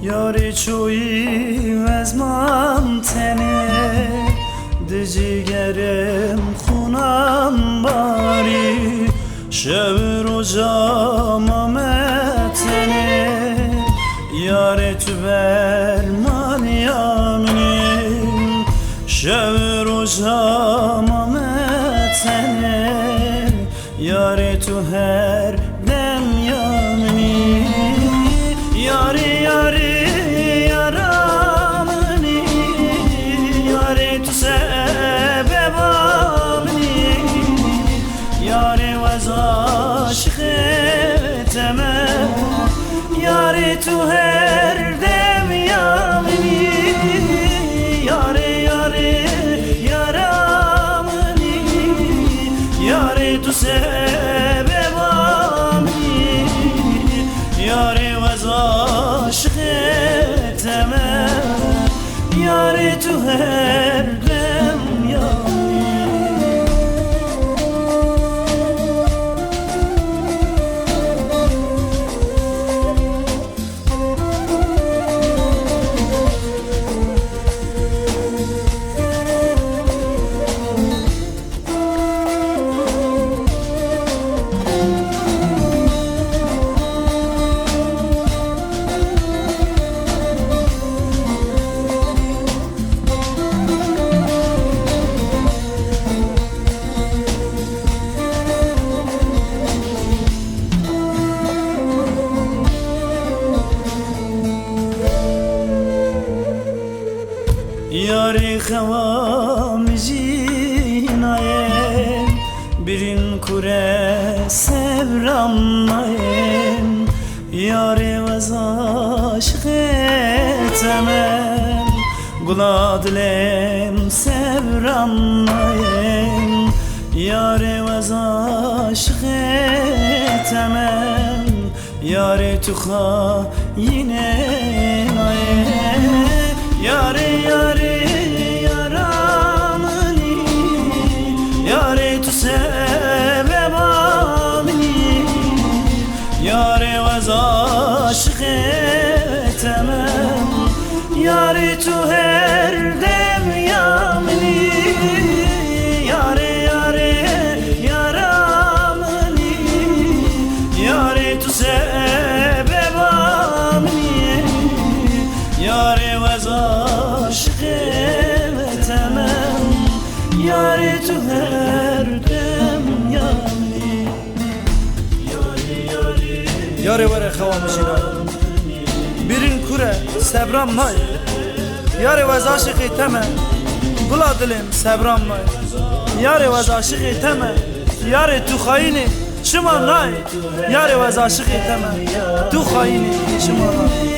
یاری چوی وزمام تنه دجیگرم خونم باری. شب روزا متنه یاری تو برمان یامنی. شب روزا متنه یاری تو هر دم یامنی. یاری یاری yaramını, yari tu sebebamını, yari vez aşıkı teme, yari tu her dem yamini, yari yari yaramını, yari tu sebebamını, yari vez aşıkı teme, yari tu her dem yamini. یاری خوام جینایım, birin kure sevramnayım, yari vez aşık etemem, gula dilim sevramnayım, yari vez aşık etemem, yari tuha yine nayım. Yari yari yaramını, yari tu sebebamını, yari vez aşık etemem, yari tu her dem yamini, yari yari yaramını, yari tu sebebamını, yari vez aşık etemem, yari tu her dem yamini, yari yari یاری وره خوام جینا بیرین کوره سبرام نای یاری وز عاشقی تمه گلا دلم سبرام نای یاری وز عاشقی تمه یاری تو خاینی شما نای یاری وز عاشقی تمه تو خاینی شما نای.